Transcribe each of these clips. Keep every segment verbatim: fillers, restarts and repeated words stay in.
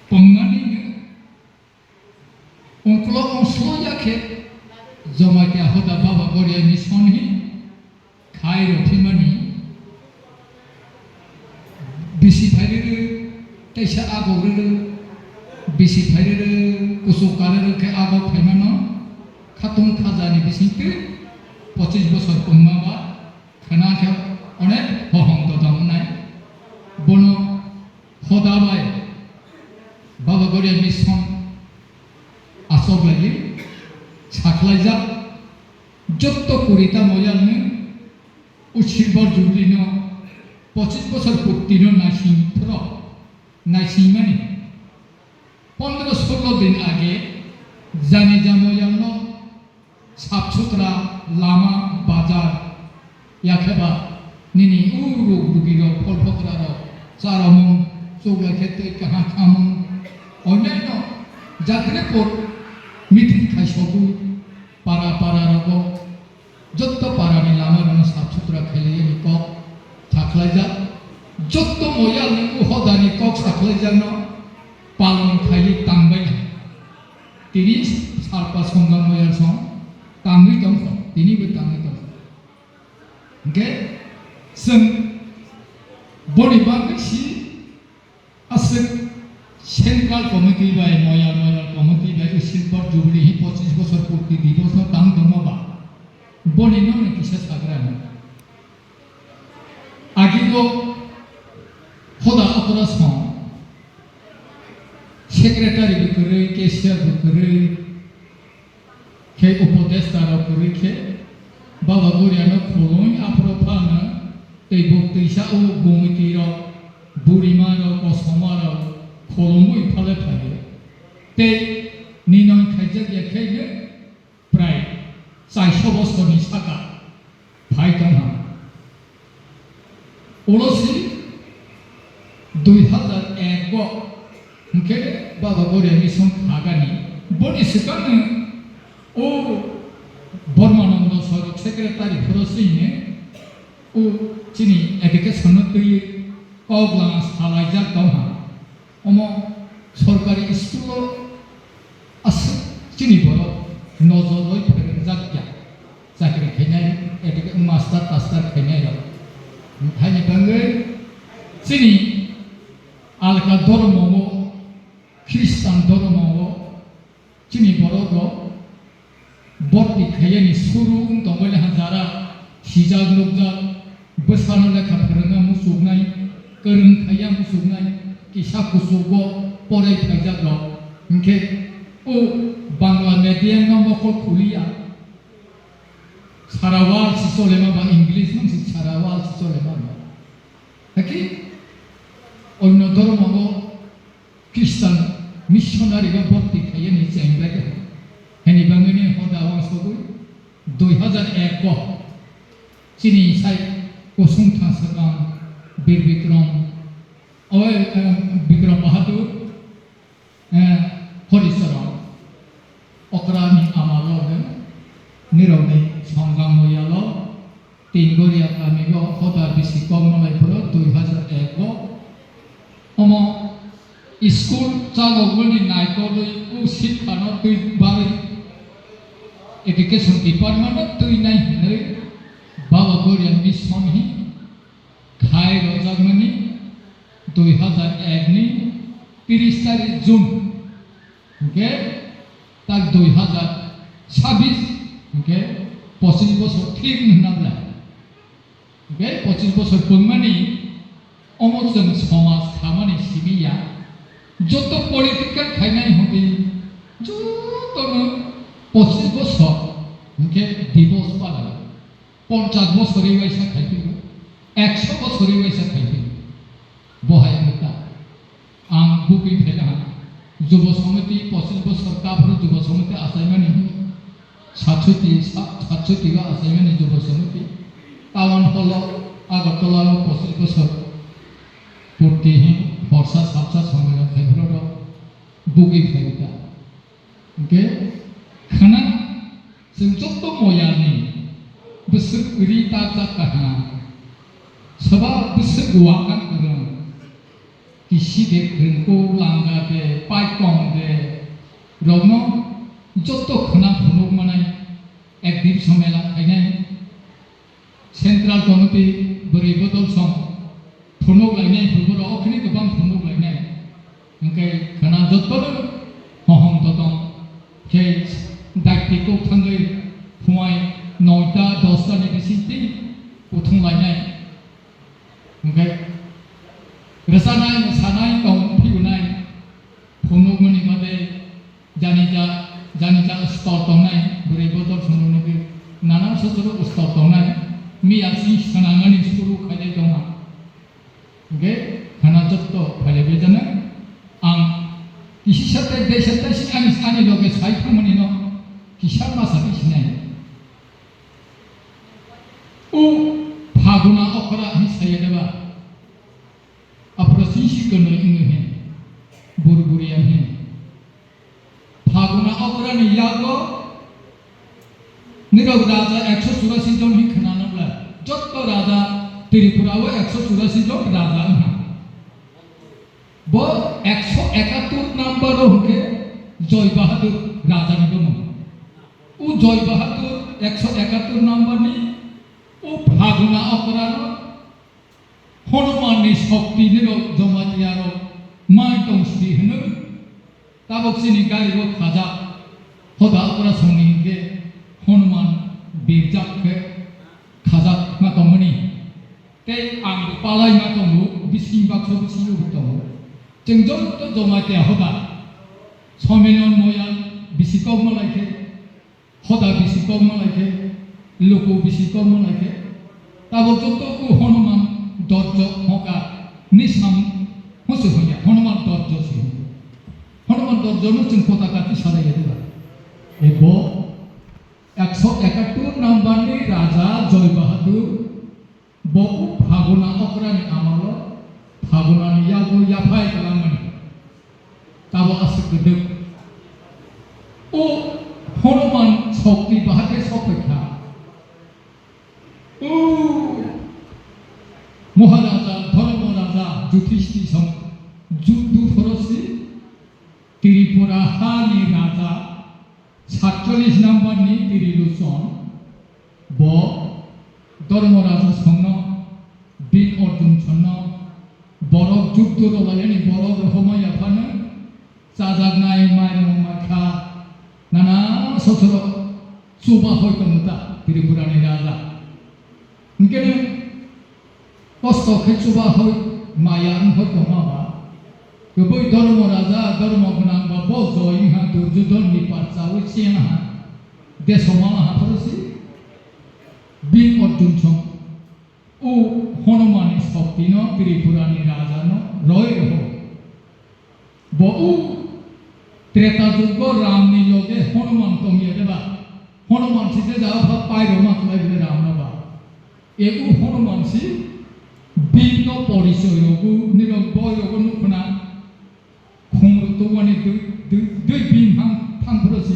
Pwngnani no ungkulok ungslo ya khe Jamatia hoda Baba Goria ni son hi khai rw thwimani bisi phai rw rw, teisa agok rw rw, bisi phai rw rw, kuchuk kar rw rw khe agok phaimano khatung khaja ni bising twi pochis bosor pungma ba khwna khe onek hohom dodam wngnai. Bono hoda bai Baba Goria Mission achok laiwi sakhlaijak jotto kurita moyalni o Silver Jubilee no pochis bosor purti no naising phro naisingmani pondro solo din age jani ja moyalno sap sutra lama, bazar, yakheba nini uruk rugirok, pholphokrarok, charomung, chuklai khe twi kaham khamung, onyaino jatirepot meeting khaisogwi para para rogo jotto para ni lama rwno sap sutra khailaiya ni kok sakhlaijak, jotto moyal ni o hoda ni kok sakhlaijakno palon khaiwi tangbaikha. Tini salpa songgang moyal song tangwi tongkha, tini bo tangwi tongkha. Hingke chwng boni bagwi si aswk Central Committee bai moyal moyal committee bai o Silver Jubilee hi pochis bosor purti divos no tang tongma ba boni no ni kisa sagra ni. Agi bo hoda okra song secretary bo kwrwi, cashier bo kwrwi, khe upodesta rok kwrwi khe Baba Goria no khulumwi aphuru phano tei buk twisa o gumui twi rok, burima rok, kosoma rok khulumwi phale phaio. Tei ninoi khaijak ya khe no prai chaisho bosorni saka phai tongha. Ulo si dui hazar ek go hingke Baba Goria Mission khagani. Boni swkangno o Bormanando Sorok secretary phoro sini o chini education no twi kok lang salaijak tongha. Omo sorkari school o aswk chini borok nojor rwi pherengjak ya. Chakri khainai, edik master taster khainai rok. Haini bagwi chini alka dhormo o, Khristan dhormo o, chini borok rok borti khaiyani suru wng tongbai le ha jara sijak nukjak bwsano lekha phwrwngna muchuknai, kwrwng khaiya muchuknai, kisa kuchugo porai phaijak rok. Hinkhe o Bangla medium no mokol khuliya. Sara world si cholema ba English mung si sara world si cholema ba. Haki onno dhormo o Christian missionary no bhorti khaiyani chengbai kha. Heni bangwini hoda wansogwi dui hazar ek o chini sai kusung thangsa kang Bir Bikram, oi, eh, Bikram Bahadur, eh, Horicharan, okrani amalo nirokni songgang moyalo Tingoria kami o hoda bisi kokno lai phuru dui hazar ek o. Omo school chalokmani naikolwi o siphano twi barwi education department o twinai hinwi Baba Goria mission hi khai rojakmani dui hazar ek ni tiris tarik June. Hingke tak dui hazar sabis hingke pochis bosor thik hwnna bwlai. Hingke pochis bosor pungmani omo chwng somaj khamani simi ya. Joto political khainai hwnkhe jotono pochis bosor hingke divos palai. Ponchas bosori waisa khaiphiru, ekso bosori waisa khaiphiru. Bo hai wngkha. Ang bugwi phaikha, Jubo Samiti pochis bosor kaphuru Jubo Samiti achaimani, satsoti, sa-, satsoti o achaimani Jubo Samiti. Town hall o, Agartala o pochis bosor purti hin horsa salsa somoi rok khaiphiru rok bugwi phaikha. Hingke khana chwng joto moyani bwswk ri ta jak kaham, swba bwswk wakang kwrwng, kisa de, khwrwngkuk langa de, paikong de, rokno jotto khwna phunuk manai, ek din somela khainai. Central Committee bwrwi bodol song phunuk lainai, phunuk rok okhini kwbang phunuk lainai. Hwnkhe khwna jotto hohom totong khe daiti kok thangwi phuai noita dosta ni bisingtwi kuthung lainai. Hwnkhe rwchanai, mwsanai, tong phiyunai, phunukmani bade janija, janija store tongnai, bwrwi bodol songno nugwi nana sosoro store tongnai, miya sing swnamani suru khailai tongma. Hwnkhe khwna jotto phailaibai jana, ang kisisa tei deisa tei sing ani, ani loge sai thangmani no kisa masa tei sinai. O Phaguna okra hinwi saya deba? Aphuru singsi kwnwi wngwi hin, bur buriya hin. Phaguna okrani yago nirok raja ekso churasi jon hin khwnanokla. Jotto raja Tripura o ekso churasi jon raja wngha. Bo ekso ekattor number o hwnkhe Joy Bahadur rajani bumung. O Joy Bahadur ekso ekattor number ni o Phaguna okrano Hanuman ni shokti nirok Jamatia rok mai tong sidi hwnwi. Tabok chini gari o khajak hoda okra songni hinkhe Hanuman birjak khe khajak ma tongmani. Tei ang bo palai ma tongo, bising bakso bisingo bo tongo. Chwng joto Jamatia hoda Sominon Moyal bisi kok ma lai khe, hoda bisi kok ma lai khe, luku bisi kok ma lai khe, tabok joto o Hanuman dorjo hoka ni sam hose hoya, Hanuman dorjo se hoya. Hanuman dorjo no chwng kota kati salai ya diba? Ebo ekso ekattor number ni raja Joy Bahadur, bo o Phaguna okrani amalo Phagunani yago yaphai kalamani. Tabo aswk kwdwk. O Hanuman shokti bahai khe sok phai kha. O Maharaja, Dharma Raja, Judhishthir song juddu phorosi Tripura hani raja satchollis number ni Trilochon, bo Dharma Raja songno, Bhim Arjun songno, borok juddu rwlaiyani borok rohorma yaphano chajaknai mairung makha nana sosoro chuba hoi tongo ta Tripura ni raja. Hinkhe kosto khe chuba hoi maya wng hoi tongma ba. Kwbui Dharma Raja, Dharma gwnang ba bo Joy wngha Duryodhon ni parcha wi chengha. Deso mama haphuru si Bhim Arjun song. O Hanuman ni shokti no Tripura ni raja no roi roho. Bo o Treta Jugo Ram ni loge Hanuman tongya deba? Hanuman si je jaga pha pai roma khlai bole Ram no ba. E o Hanuman si Bhim no porichoy rogo, nirok boi rogo nukhuna. Khumru tubani dui, dui, dui Bhim hang thang phuru si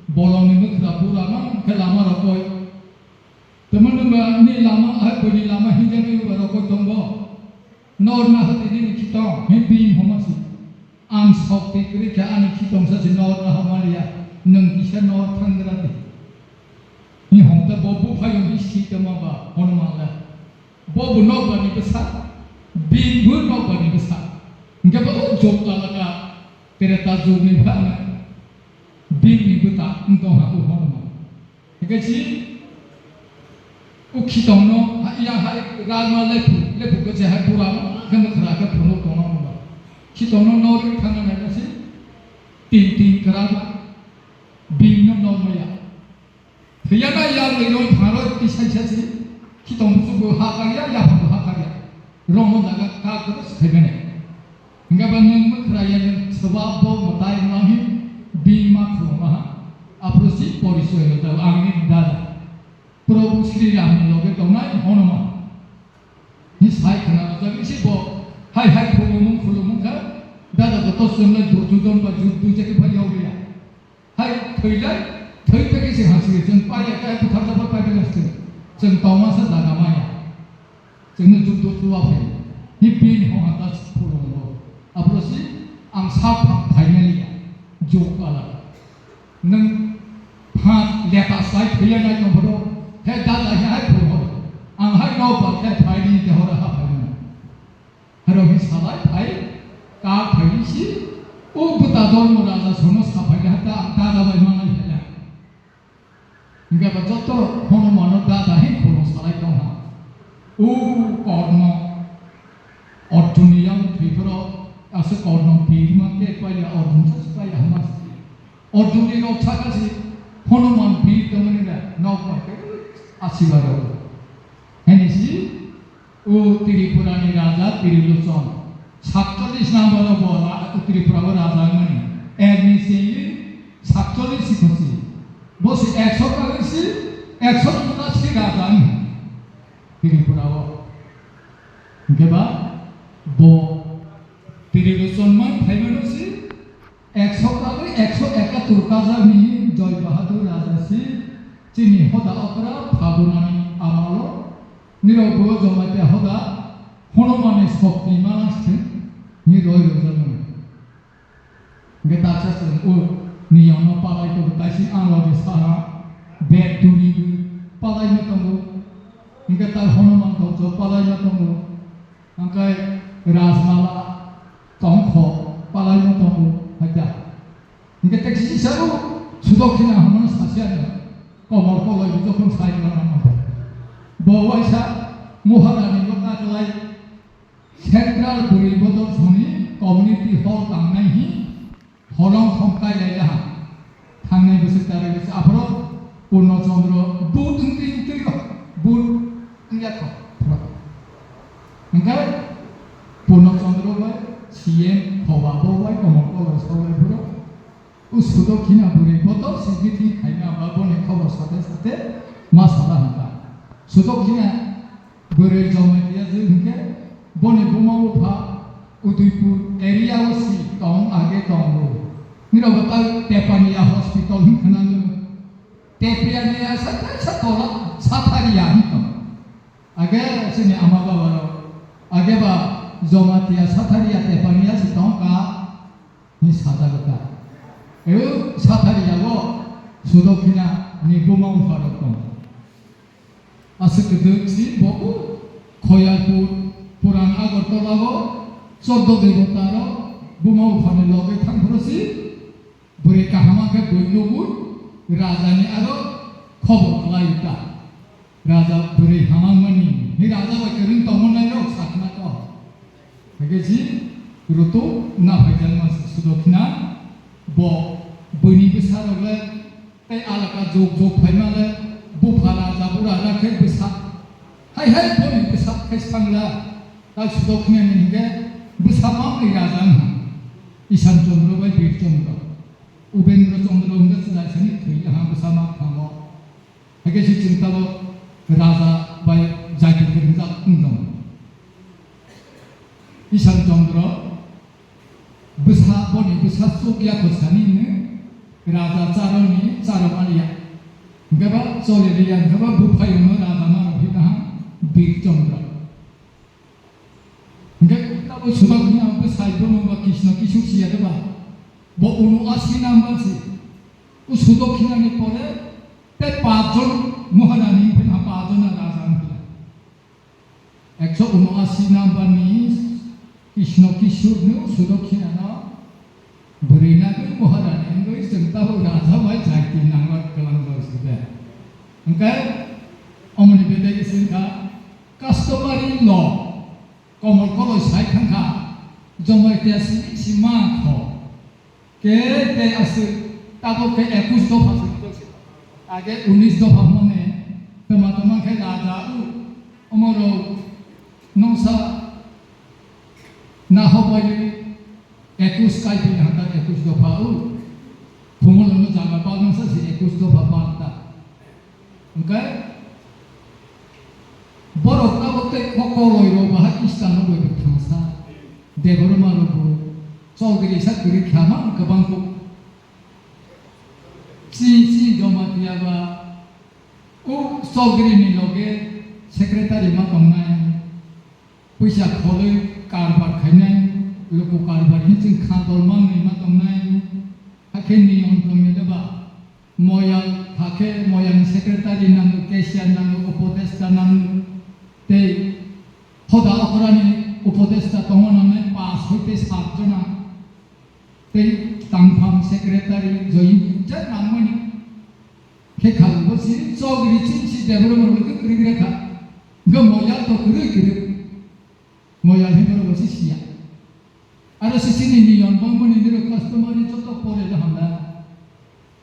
bolong ni nukhra bura ma khe lama rokoi. Tamo nungba ni lama, hai boni lama hinjani uba rokoi tongbo. Nor na hati nini khitong, he Bhim homa si. Ang shokti kwrwi kha ani khitong sa si nor na homa liya, nwng kisa nor thang gra di. Ni hom ta bo buphayo ni si tamo ba Hanuman la. Bo bo nokbar ni bwsa, Bhim bo nokbar ni bwsa. Hingke bo o jog talaka Treta jug ni bwkhak na Bhim ni bwta wng tong ha o Hanuman. Hingke si o khitong no ha iya hai rangma lephu, lephu khe se hai bura khe mwkhra khe phunuk tong ha. Khitong no nori thang na nai si tin tin kwrang Bhim no nor maya. Thwiya na ya lwi roi pharoi twi sai sa si, khitong buchuk bo ha kar ya, yaphang bo ha kar ya. Rong no jaga kak bo se khai mane. Hingke ba nwng mwkhra ya nwng swbab bo mwtai wnglang hi bini ma khulum ma ha. Aphuru si porichoy rwjak ang ni dada. Probhu Sri Ram ni loge tongnai Hanuman. Ni sai khwna rwjak si bo hai hai khulumung khulumung kha dada bo to chwng lai Duryodhon ba juddu je khe phai yog ya. Hai thwilai, thwi phaikhe se hamsiri, chwng paiya khe buthar japha paiphai se chwng tongma sa jaga maya. Chwngno jukdo chuwa phai. Ni bini hwnha ta phulungo. Abo Sa pha phainani ya, jok ala. Nwng pha leta sai thaiya nai tong bodo, he dada he hai phuru horo. Ang hai no ba khe phaini de horo ha phaini. Hero hi salai phai, ka phaini si, o buta dormo raja sono sa phai da, da, dada bai manai phai ya. Hingke ba joto Hanumano dada hin khorang salai tongha. O Karna, Arjunni yang thwi phoro, ase Karna bir man ke paiya Arjun sa paiya hama si. Arjunni rok saka si Hanuman bir tongmani na nok pai ke asi baro. Heni si O Tripurani raja Trilochon, sakchollis number o bo ra-, Tripura o raja wngmani. Ek ni sengwi sakchollis si khosi. Bo se ekso kagwi si, ekso chuna si raja wngmani Tripura o. Hingke ba bo Trilochon man phaimano si, ekso kagwi ekso ekatur kajakni Joy Bahadur raja si, chini hoda okra Phagunani amalo. Nirok bo Jamatia hoda Hanumanni sokti manang sithwng ni roi rwjakmani. Hingke taksa chwng o niyomno palai tongo, taisi ang loge saha bek turibo palaima tongo. Hingke tai Hanuman tongcho palaima tongo. Hingke Rajmala tongkho palaima tongo. Haida. Hingke tekisi sabo Sudokhina hwnmano sasi ano komor koloi jokhon sai rwna mangkha. Bo waisa Moharani no taklai Central Bwrwi Bodol Songni Community Hall tangnai hi holong thong kai lai laha. Thangnai bwswk tarai bwswk aphoro Purno Chandra bud wngtwi wngtwi rw, bud wngya kho. Hingke Purno Chandra bai C M Khoba bo bai komor koloi sawlai phuru. O Sudokhina bwrwi boto sigiti khaina ba boni khobor sate sate ma sala hwnka. Sudokhina bwrwi Jamatia je hwnkhe boni buma bupha Udaipur area o si tong age tongo. Nirok bo ta Tepania hospital hin khwnango. Tepania sa sa tola Satharia hin tong. Age chini ama baba rok, age ba Jamatia Satharia Tepania se tong ka ni sajagata. Eu Satharia o Sudokhina ni buma bupha rok tong. Aswk kwdwk si bo Khoyalpur, Puran Agartala o Choddo Debota rok buma bupha ni loge thang phuru si. Bwrwi kaham khe bui nugwi rajani aro khobor khlai ta. Raja bwrwi hamang mani, ni raja bai kwrwng tongmani rok sakna to. Hage ji rutu na phaijak ma Sudokhina bo bwini bwsa rok le tei alaka jok jok phaima le bupha raja bura rakhe bwsa. Hai hai boni bwsa khai sangla. Tai Sudokhina ni hingke bwsa mangni raja wngha. Isan Chandra bai Bir Chandra. Ubendra Chandra hingke chwraisani thwi aha bwsa mang thango. Hake si chwng tabok raja bai jati kwrwngjak wng tong. Isan Chandra bwsa boni bwsa chuk yakho sani hwnwi raja charoni charok aliya. Hingke ba choli liya hingke ba buphai hwnwi raja mano hita ha Bir Chandra. Hingke tabuk Sudokhina hingke sai bono ba Krishna kisuk siya de ba. Bo unu asi nam ba si. U Sudokhinani pore te pachjon Maharani hingke na pachjon na raja hingke. Ekso unu asi nam ba ni Krishna kisuk ni u Sudokhina no bwrwi nagwi Maharani wngwi chwng tabuk raja bai jati nangwak kwlangjak si de. Hingke omoni bedai se wngkha customary law. Komol koloi sai thangkha, Jamatia simi sima kho. Ke tei aswk tabok khe ekush dopha se. Age unis dopha mone, tama tama khe raja u, omoro nongsa naho bai ekush kai pi hata ekush dopha u. Khumul no jaga pa nongsa si ekush dopha pa ta. Hingke borok tabok tei kokoloi rok bahai Islam no bai thangsa. Debbarma rok bo Chaudhary sa kwrwi khlama kwbang kuk. Chini, chini Jamatia ba o Chaudhary ni loge secretary ma tongnai. Puisa kholwi karbar khainai, Luku karbari chwng kha dol manwi ma tongnai. Hakhe niyom tongya de ba? Moyal hakhe moyalni secretary nango, cashier nango, upodesta nango. Tei hoda okrani upodesta tongo nangnai pas hoite sat jona. Tei tangphang secretary join je nangmani. Khe kha bo si chok ri chin si Debbarma rok khe kwrwi gra kha. Ga moyal to kwrwi kwrwi. Moyal hinwi rok si siya. Aro si chini niyom bangmani nirok customary joto pore da hamda.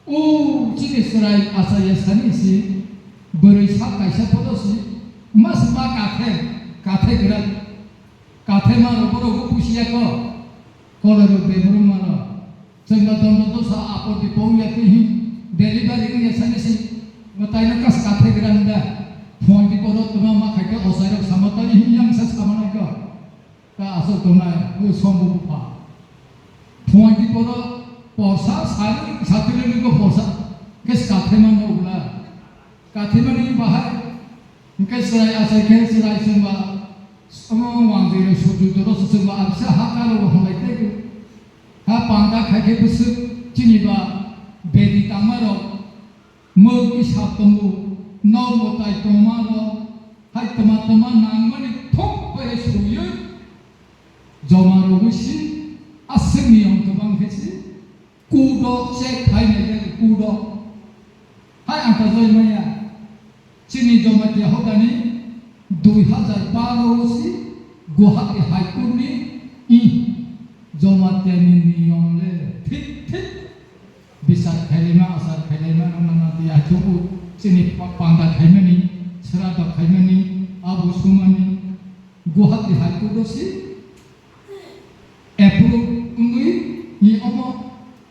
O chini chwrai achaiya sani si bwrwi sak kaisa photo si mas ma kathe kathe gra. Kathe ma rok borok bo busiya ko. Kolero Debbarma rok. Chwngba dondo dosa apor di pong ya twi hin delivery wng ya sani si. Mwtai no kas kathe gra hinda. Phone di poro tuma ma khai khe ochai rok sama tani hin yang sa sama nai ko. Ta aswk tongnai, o sombo bupha. Phuaini poro porsa, sari, satulini go porsa. Khe kathai mano ula. Kathai mani bahai, hingke chwrai achai khe chwrai chwngba, omo wangjwi rok suju doro se chwngba abisa ha karo bo hambai tei. Ha panda khai khe bwswk chini ba bedi tangma rok. Mwkni sap tongo, nok mwtai tongma rok, hai toma toma nangmani thok bai suywi joma rwui si, aswkni yong kwbang khe si, kudo check khai nai khe kudo. Hai ang ta joi maya, chini Jamatia hodani dui hajar baro o si Guwahati High Court ni i Jamatia ni niyom le thik thik. Bisar khailaima, asar khailaima, nana nana twi aithuku chini pa-, panda khaimani, srada khaimani, abo sumani, Guwahati High Court o si approve wngwi ni omo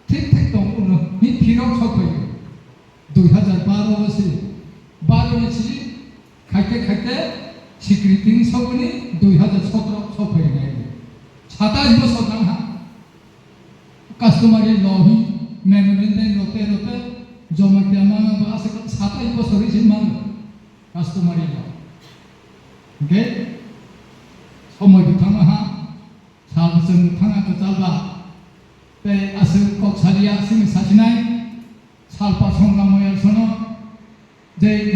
thik thik tong uno ni phirok sokphaio. Dui hajar baro o si, baro ni si khaite khaite sikriting sokni dui hajar sotro sokphainai. Satais bosor nang ha. Customary law hi memorandum rote rote joma kya mano ba ase satais bosor hi sin mano customary law. Okay? Somoi bo thangma ha, sal bwswng bo thangma kwchal ba. Tei aswk kok saliya sini sasinai, sal pasong lamoya sono, je